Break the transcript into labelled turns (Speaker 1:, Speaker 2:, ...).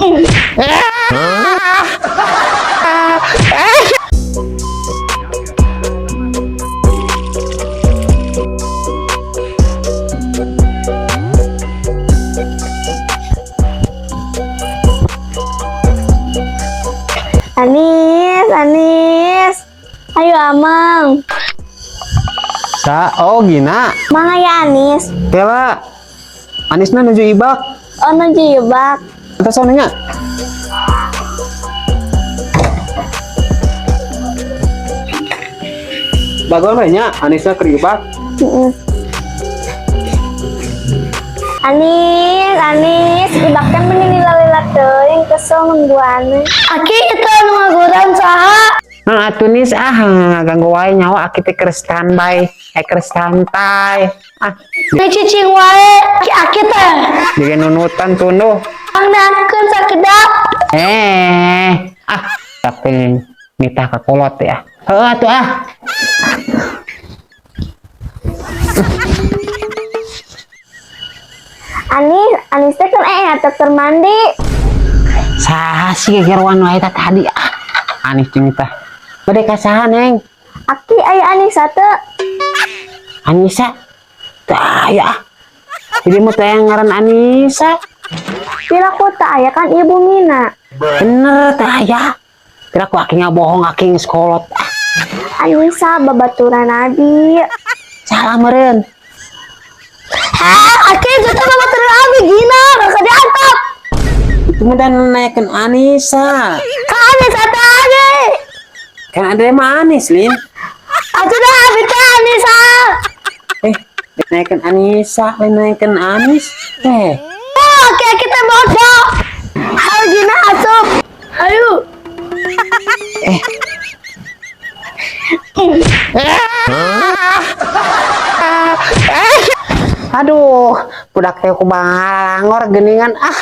Speaker 1: Anis, Anis. Ayo, Amang.
Speaker 2: Sa, oh, Gina.
Speaker 1: Mana ya Anis?
Speaker 2: Kela, Anisna nuju ibak.
Speaker 1: Oh, nuju ibak.
Speaker 2: Atas nya. Bagus we nya, Anisna keur ibak.
Speaker 1: Heeh. Anis, Anis, ibak kan meni lila-lila teuing, kesel nungguan.
Speaker 3: Aki, itu anu ngaguran saha?
Speaker 2: Nah, atuh Nis, ah, ganggu wae nyawa aki teh keur standby, eh, keur santai. Ah,
Speaker 3: Ini cicing wae, aki aki teh.
Speaker 2: Jadi nunutan tunduh.
Speaker 3: Pangneangkeun sakedap.
Speaker 2: Eh, ah, tapi nitah ka kolot ya. Heuh atuh ah.
Speaker 1: Anis, Anis teh kan eh teu mandi.
Speaker 2: Saha sih gegeruan wae tah tadi ah. Anis jeung tah. Bade ka saha, Neng?
Speaker 1: Aki, aya Anis teu?
Speaker 2: Anissa. Teu aya ah. Jadi mau teh ngaran Anissa.
Speaker 1: Piraku teu aya kan ibu Mina.
Speaker 2: Bener teu aya. Kira ku aki bohong, aki geus kolot. Ah,
Speaker 1: Anissa babaturan abi.
Speaker 2: Salah meureun.
Speaker 3: Hah, aki itu babaturan abi Gina, gak diantap.
Speaker 2: Itu mah dan nanyakeun Anissa.
Speaker 3: Ka Anissa teh abi.
Speaker 2: Kan ada yang manis, Lin.
Speaker 3: Atuh dah abi teh Anissa.
Speaker 2: Eh, nanyakeun Anissa, lain nanyakeun Anis. Eh,
Speaker 3: Oh, aki aki teh bodoh. Ayo Gina asup. Ayo.
Speaker 2: Eh. Aduh, budak teh kumaha langor geuningan ah.